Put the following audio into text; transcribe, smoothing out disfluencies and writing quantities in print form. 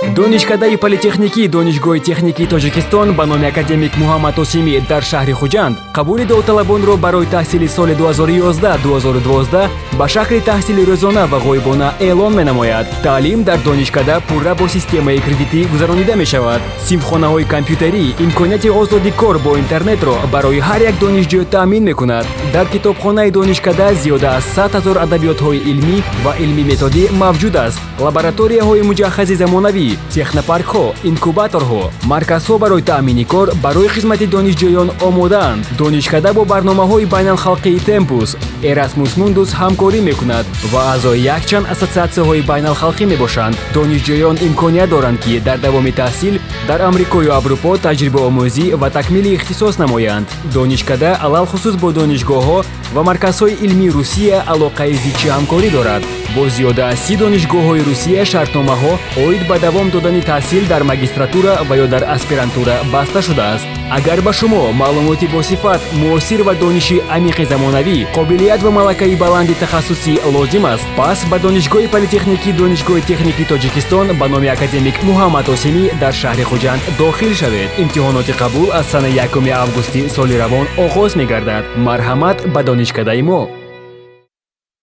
Донишкадаи политехникии Донишгоҳи техникии Тоҷикистон ба номи академик Муҳаммад Осимӣ дар шаҳри Хуҷанд қабули довталабонро барои таҳсили соли 2011-2012 ба шакли таҳсили рӯзона ва ғоибона эълон менамояд. Таълим дар донишкада пурра бо системаи кредитӣ гузаронида мешавад. Синфхонаҳои компютерӣ имконияти озоди кор бо интернетро барои ҳар як донишҷӯ таъмин мекунад. Дар китобхонаи донишкада зиёда аз 100 000 адабиётҳои илмӣ ва илмӣ-методӣ мавҷуд аст. Лабораторияҳои муҷаҳҳази замонавӣ, технопаркҳо, инкубаторҳо, марказҳо барои таъмини кор барои хизмати донишҷӯён омодаанд. Донишкада бо барномаҳои байналхалқии Темпус, Эрасмус Мундус ҳамкорӣ мекунад ва аъзои якчанд ассотсиатсияҳои байналхалқӣ мебошанд. Донишҷӯён имконият доранд, ки дар давоми таҳсил дар Амрикою Аврупо таҷрибаомӯзӣ ва такмили ихтисос намоянд. Донишкада алалхусус бо донишгоҳҳо ва марказҳои илмии Русия алоқаи зичи ҳамкорӣ дорад. Бо зиёда аз 30 донишгоҳҳои Русия шартномаҳо оид ба давом додани таҳсил дар магистратура ва ё дар аспирантура баста шудааст. Агар ба шумо маълумоти босифат, муосир ва дониши амиқи замонавӣ, қобилият ва малакаи баланди тахассусӣ лозим аст, пас ба Донишгоҳи политехникии Донишгоҳи техникии Тоҷикистон ба номи академик Муҳаммад Осимӣ дар шаҳри Хуҷанд дохил шавед. Имтиҳоноти қабул аз санаи 1 августи соли равон оғоз мегардад. Марҳамат ба донишкадаи мо.